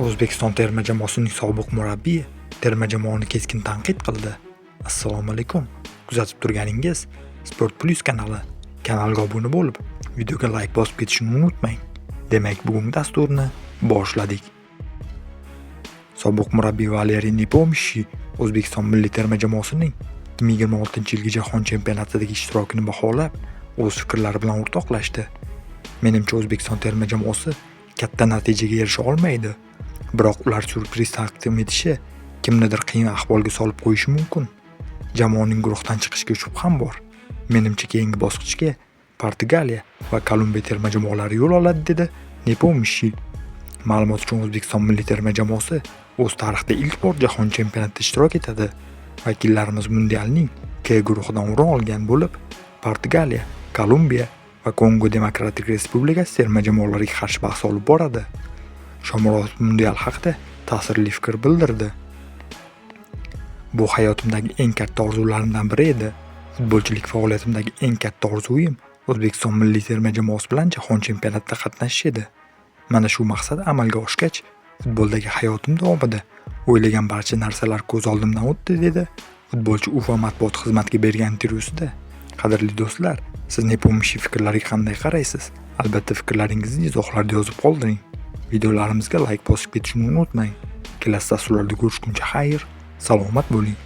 O'zbekiston terma jamoasining sobiq murabbiyi terma jamoani keskin tanqid qildi. Assalomu alaykum. Kuzatib turganingiz Sport Plus kanali. Kanalga obuna bo'lib, videoga layk bosib ketishni unutmang. Demak, bugungi dasturni boshladik. Sobiq murabbiy Valeriy Nepomniachtchi O'zbekiston milliy terma jamoasining 2026-yilgi jahon chempionatidagi ishtirokini baholab, o'z fikrlari bilan o'rtoqlashdi. Menimcha, O'zbekiston terma jamoasi katta natijaga erisha olmaydi. Biroq ular syurpriz taqdim etishi kimnidir qiyin ahvolga solib qo'yishi mumkin. Jamoaning guruhdan chiqishiga shubham bor. Menimcha, keyingi bosqichga Portugaliya va Kolumbiya terma jamoalari yo'l oladi, dedi Nepomniachtchi. Ma'lumot uchun, O'zbekiston milliy terma jamoasi o'z tarixida ilk bor jahon chempionatida ishtirok etadi. Vakillarimiz mundialning K guruhidan o'rin olgan bo'lib, Portugaliya, Kolumbiya va Kongo Demokratik Respublikasi terma jamoalariga qarshi bahs olib boradi. Shomurodov mundial haqida ta'sirli fikr bildirdi. Bu hayotimdagi eng katta orzularimdan biri edi. Futbolchilik faoliyatimdagi eng katta orzuim O'zbekiston milliy terma jamoasi bilan jahon chempionatida qatnashish edi. Mana shu maqsad amalga oshgach, futboldagi hayotim davomida o'ylagan barcha narsalar ko'z oldimdan o'tdi, dedi futbolchi UFA matbuot xizmatiga bergan intervyusida. Qadrli do'stlar, siz Nepomniachtchi fikrlariga qanday qaraysiz? Albatta, fikrlaringizni izohlarda yozib qoldiring. Videolarimizga layk bosib ketishni unutmang. Kelasi dasturlarda ko'rishguncha xayr, salomat bo'ling.